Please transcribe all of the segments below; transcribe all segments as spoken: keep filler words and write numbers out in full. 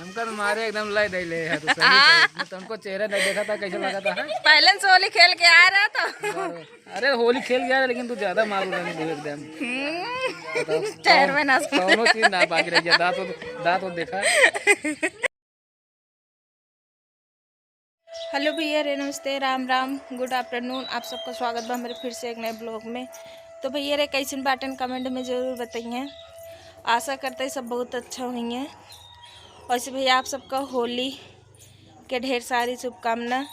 हमका तो मारे एकदम लय दे ले है, तो सही हाँ। सही। मैं तो हमको चेहरा नहीं देखा था, कैसे लगा था, हाँ? पहले से होली खेल के आ रहा था। अरे होली खेल गया, लेकिन तू ज्यादा मार रहा है तू एकदम। हम्म। बताओ, चेहरे में ना कौनो चीज ना बाकी रह गया, दांत वो, दांत वो देखा। हेलो भैया रे, नमस्ते, राम राम, गुड आफ्टरनून। आप सबका स्वागत बा हमारे फिर से एक नए ब्लॉग में। तो भैया रे, कैसन बाटन, कमेंट में ज़रूर बताइए। आशा करते हैं सब बहुत अच्छा होइए। वैसे भैया, आप सबका होली के ढेर सारी शुभकामना।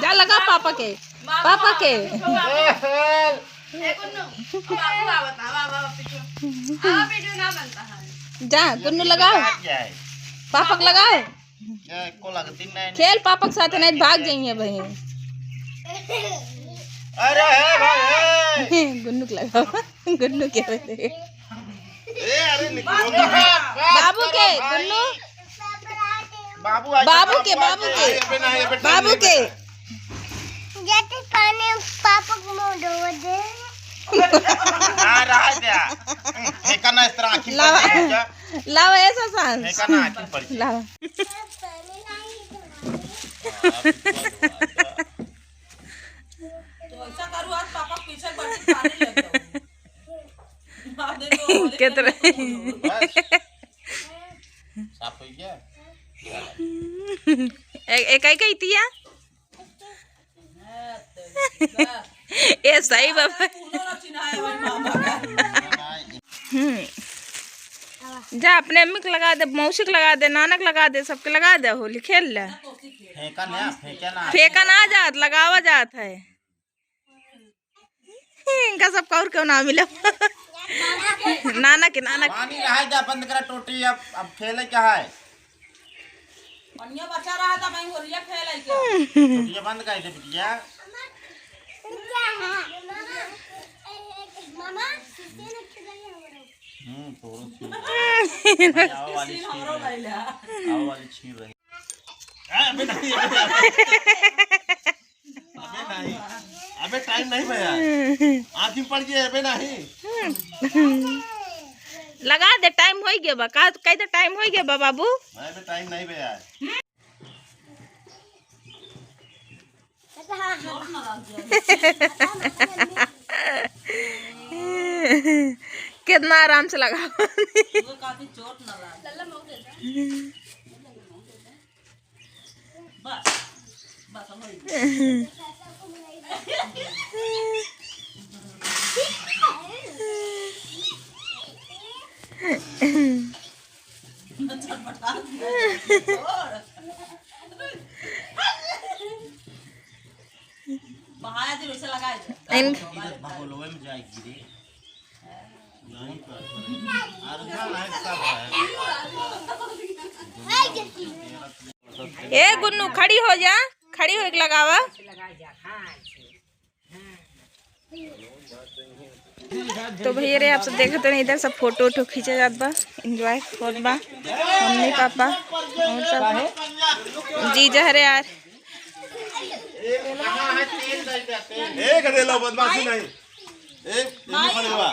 जा लगा पापा के, पापा के। ए, गुन्नू, बाबू आवता, वाह, वाह, पीछू। आवा, वीडियो ना बनता है। जा, गुन्नू लगाओ। पापक लगाओ। ए, को लगती नहीं। खेल पापक साथ नहीं, भाग जाइए भाई। अरे, हे भाई, हे। गुन्नू के लगाओ। गुन्नू के। ए, अरे, निकलो। बाबू के, गुन्नू। बाबू आ गया, बाबू के, बाबू आ गया। बाबू के। ये पे ना, ये पे बाबू टाइम के। नहीं। जैसे पानी पापा को मुंह धो दे। हाँ, रहा जा। फेंका ना इस तरह आँखी लावा। पर जा। लावा ऐसा सांस। फेंका ना आँखी पर जा। लावा। तो ऐसा करूँ, आज पापा पीछे बैठ के पानी ले जाओ। आप देखो, कितना बस। साफ हो गया? ए-, एकाई कही तिया? ए, सही बाबा। हम्म। जा, अपने अम्मी के लगा दे, मौसी के लगा दे, नाना के लगा दे, सबके लगा दे, होली खेल ले। फेंका ना, फेंका ना। फेंका ना जात, लगावा जात है। इनका सबका और क्यों ना मिला? नाना के, नाना के। पानी रहा जा, बंद करा टोटी, अब, अब खेले क्या है? पनिया बचा रहा था, मैं होलिया खेल आई क्या? टोटिया बंद कर दे बिटिया। मामा, किसी ने खिलाई हमारे। हम्म, तोरो छीन। भाई, आओ वाली छीन रहे। आओ वाली छीन रहे। आ, अबे नहीं, अबे नहीं। अबे नहीं, अबे टाइम नहीं भैया, आँखी में पड़ गया, अबे नहीं। लगा दे, टाइम हो गया बा, का कह दे, टाइम हो गया बा बाबू। भाई, अबे टाइम नहीं भैया। कितना आराम से लगा। बहाया दे, वैसे लगाए दे। इन- ए गुन्नू, खड़ी हो जा, खड़ी होके लगावा। तो भैया रे, आप सब देखत हन, इधर सब फोटो वोटो खींचा जात बा, एंजॉय होत बा। मम्मी पापा और सब जीजा हरे यार। ए, गधेला, बदमाशी नहीं। ए, एने खड़े बा।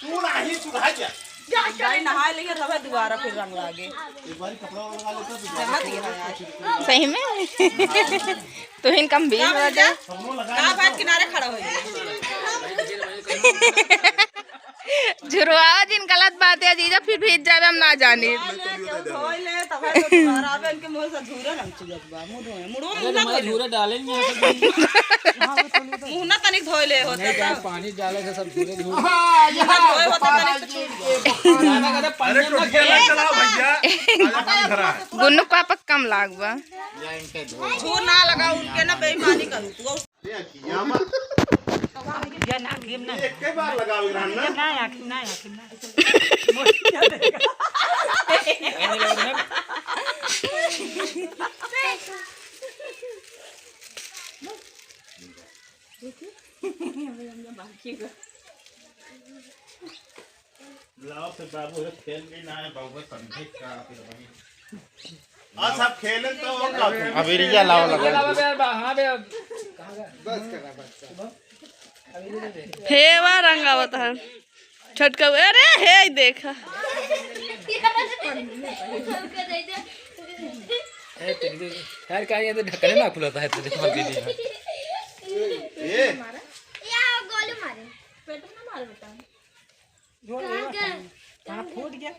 तू नाही सुधार जा। भाई नहाए लेके तबे दोबारा फिर रंग लागे। एक बारी कपड़ा लगा लेता तो जमा दिया है। सही में? तुहिन कम बीस बजे। का भाई किनारे खड़ा हो गया? झुरवावा जिन गलत बात है जीजा, फिर भीज जावे हम ना जानी। धोए ले, तब है तो दोबारा आवे, इनके मुंह से धूरे ना चुगत बा, मुंह धोए, मुड़ो अरे मुंह ना तुम्हारे धोए। धूरे डालेंगे ऐसे भी। मुंह ना तनिक धोए ले होते नहीं, तो। पानी डाले से सब धूरे धूरे। हाँ, ये मुंह ना धोए होते पानी तनिक तो छूट गया। ज्यादा ज्यादा पानी अरे में टोटिया ना ना चलाओ भैया, ताजा पानी भरा है। गुन्नू पापा कम लाग बा। छू ना लगा उनके ना, बेईमानी करू तू। ये आँखी, यहाँ मत। ये ना, आँखी में ना। ये एक के बार लगावे रहन ना। ये ना, आँखी में ना, आँखी में ना। लाओ से बाबू, है खेल भी ना है, बाबू समझे का फिर वही। आज सब खेले तो वो का खेले? अब एरिया लाओ लगा। हाँ बे, अब कहाँ गया? बस करा, बस करा। फेवा रंगावत है। छोटका, अरे हे देखा। ए, तेरी तो, यार, का ये तो ढक्कन ना खुलता है, तो देखो, दीदी। ए। या गोली मारे। पेट में ना मार बेटा। कहाँ गए? कहाँ फूट गया?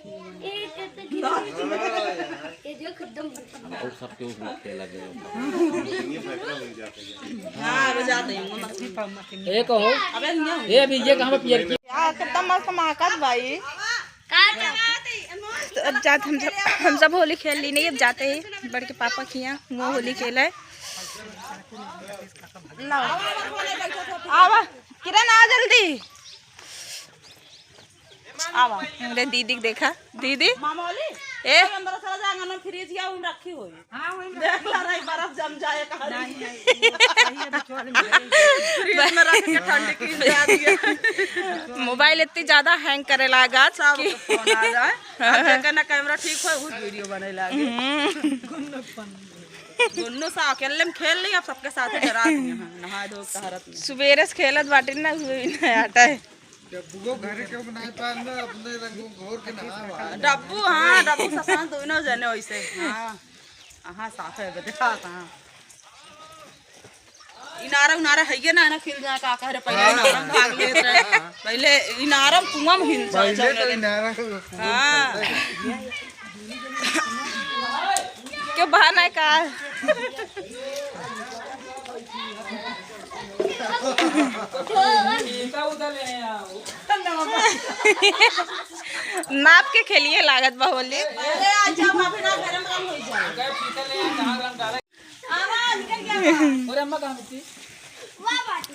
ये जो एकदम और सबके ऊपर खेला गया। हाँ, अब जाते हैं, मम्मा। ए कहो। अबे नहीं। ए, अभी ये कहाँ पे पियर की? यार, कितना मस्त महकत भाई। तो अब जात हम सब, हम सब होली खेल ली नहीं, अब जाते हैं बड़के पापा के यहाँ, वो होली खेला है। लाओ। आवा, किरण आ जल्दी। आवा, हमरे दीदी के देखा, दीदी। मामोली, ए? चल अंदर चला जा, अंगन में फ्रिज या उन रखी हुई। हाँ, वही में देख ला रही, बर्फ जम जाए कहाँ। नहीं, नहीं, वो सही है, बिचौले में है। फ्रिज में रख के ठंड की जा दिए। मोबाइल इतनी ज्यादा हैंग करे लागा सब कि फोन आ जाए। अब जेकर ना कैमरा ठीक होए, उ वीडियो बने लागे। हम्म। गुन्नू सा अकेले में खेल ली, अब सबके साथ डरात में हैं, नहा धो के टहरत में। सुबेरे से खेलत बाटे ना, हुए ना हटा है। डब्बू घरे के बनाए पान में अपने रंग घोर के नहावा। डब्बू, हाँ, डब्बू ससान दोनों जने वैसे। हाँ, हाँ, साफ है, बदे साफ, हाँ। इनारा उनारा है ये ना, ना खिल जाए, का कह रहे, पहले हाँ। इनारा में भाग लेत रहे। हाँ। पहले इनारा में कुआं में हिल जाए, पहले तो जौन इनारा में हाँ। क्यों बहाना है का? नाप के खेलिए लागत बा होली। अरे, आज हम अभी ना गरम गरम हो जाए। आवा, निकल गया। और अम्मा कहाँ मिट्टी? वाह, बाटी।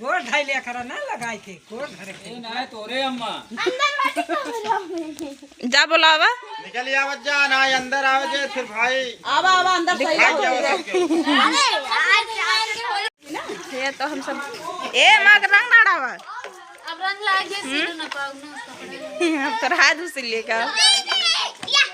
गोड़ धइले खरा ना लगाई के, गोड़ धरे के। ए, ना, तोरे अम्मा। अंदर बाटी तो बोलो। जा बोलावा। निकल आवत जा, ना अंदर आवे जे, फिर भाई। आवा, आवा, अंदर सही दिखाई हो जाओ जाए। सबके। अरे, आज, आज के होली ना। ये तो हम सब, ए, माँ के रंग ना डावा। अब रंग लागे, हम्म? सिर ना पाऊ ना उसका पड़ा। अब तो हाथ उसे लेकर। या।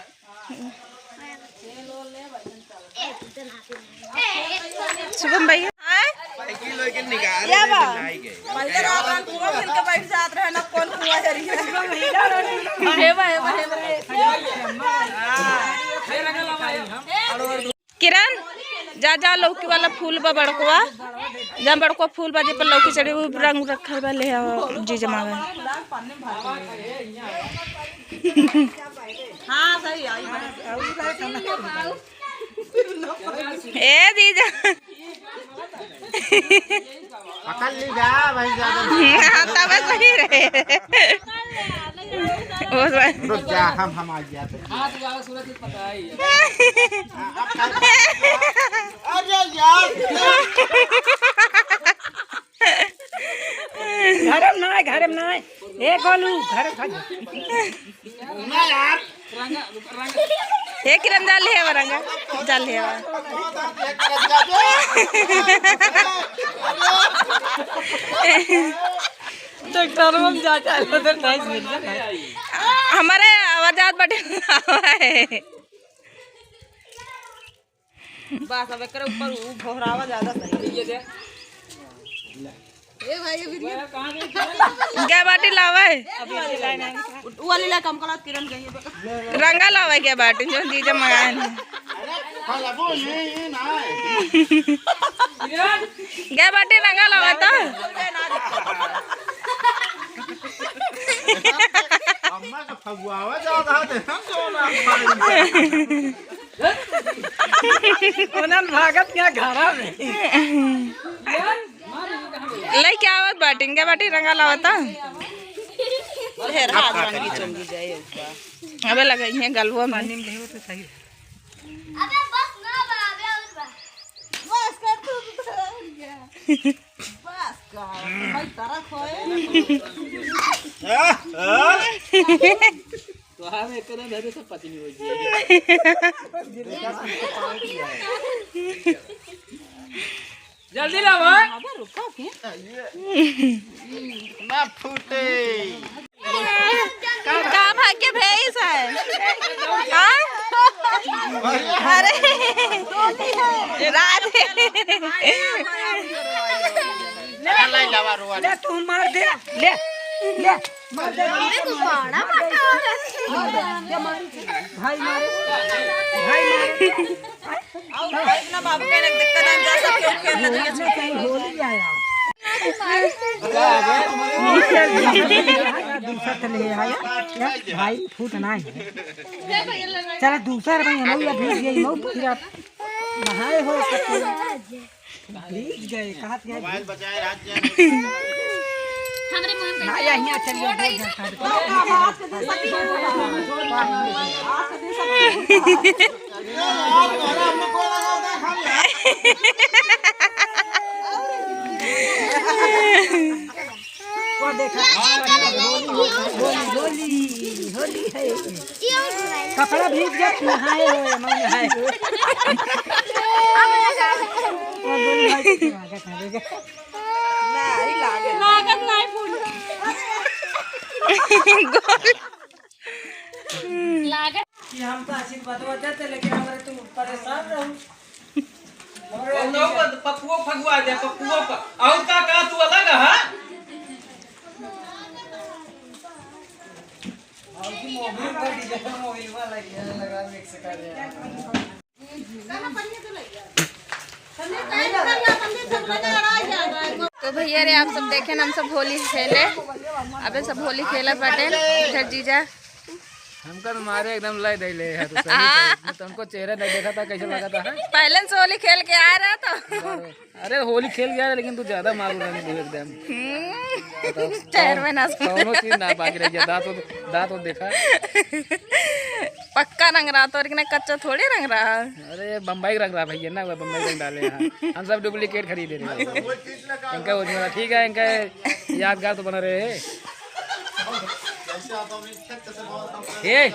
शुभम भैया, हाँ? साइकिल वाइकिल निकाल क्या बा? पहले रात में कुआं खेल के बैठ जात रहे ना, कौन कुआं जरी है। हे बा, हे बा, हे बा। किरण, जा, जा, लौकी वाला फूल बा बड़कवा, जा बड़कवा फूल बा, जे पर लौकी चढ़ी, उ रंग रखल बा, ले आओ, जीजा मांगे। हाँ, सही आई। ए जीजा। पकड़ ली जा भाई, ज्यादा। हाँ, तब सही रहे। वो भाई। रुक जा, हम, हम आ गया तो। अरे यार। घरम ना है, घरम ना है। ए गोलू, घर भाग। ना यार। एक रंग डाल है, रंगा डाल है। ट्रैक्टर में जा, जा, उधर नाइस मिल गया। हमारे आवाजात बटे है। बस, अब एकरे ऊपर उ भोहरावा ज्यादा सही। ये दे। ए भाई, ये वीडियो। क्या बाटी लावा है? अभी वाली लाइन आई। उ वाली ला कम कला, किरण गई है। रंगा लावा है क्या बाटी, जो जीजा मंगाए हैं? हाँ, लगो, ये, ये ना है। क्या बाटी रंगा लावा तो? अम्मा का फगुआवा ज्यादा है, हम जो ना खाएंगे। उन्हन भागत क्या घरा में। लइके आवत बाटिन, का बाटी रंगा लावता? ढेर हाथ रंगी चुंगी जाए ऊपर। अबे लगाई है गलवा में। पानी में देहो तो सही है। अबे बस ना बा, अबे और बा। बस कर तू, तू तो और क्या? बस कर, भाई तारा खोए। हाँ, हाँ। तो हम एक ना धरे सब पत्नी हो जाए। जल्दी लावा। अबे रुको के। ना फूटे। का भाग्य भैंस है? हाँ? अरे राधे। ले, ले, ले, तू मार दे। ले। ले, मार दे, मार दे, गुब्बारा मार दे। मार दे, मार दे। भाई मारे, भाई मारे। अपना बाबू के ना दिक्कत हम जा सब क्यों खेल रहे हैं? होली आया। दूसरा तो ले आया। क्या? भाई फूट ना है। चला दूसरा भाई हम लोग अभी ये लोग फिर आप नहाए हो सकते हैं। भीग गए, कहाँ थे? मोबाइल बचाए रात के। हमरे मोबाइल ना, यहाँ चलिए, बोल जाता है। वो देखा, होली, होली, होली है। कपड़ा भीग गया, नहाए हुए, मैं नहाए। अब लगा। वो गोलू भाई के आगे खा लेगा। नहीं, लागत। लागत नहीं फूल। लागत। कि हम तो आशीर्वाद देते, लेकिन हमरे तुम परेशान रहू। और पप्पुओ फगुआ दे, पप्पुओ प-, और का, का तू अलग है? और की मोबिल का डीजल मोबिल वाला ये लगा, मिक्स कर दे। तो भैया रे, आप सब देखेन, हम सब होली खेले, अबे सब होली खेले बाटे। इधर जीजा हमका तो मारे एकदम लय दे ले है, तो सही हाँ। तो हमको चेहरा नहीं देखा था, कैसे लगा था, हाँ? पहले से होली खेल के आ रहा तो। अरे होली खेल गया, लेकिन तू ज्यादा मारू रंग दे एकदम। हम्म। बताओ, चेहरे में ना समझ। कौनो चीज ना बाकी रह गया, दांत, दांत देखा। पक्का रंग रहा तो, लेकिन कच्चा थोड़ी रंग रहा। अरे बम्बई रंग रहा भैया ना, वो बम्बई रंग डाले हैं। हम सब डुप्लीकेट खरीदे रहे हैं। इनका वो झोला ठीक है, इनका यादगार तो बना रहे हैं। ए,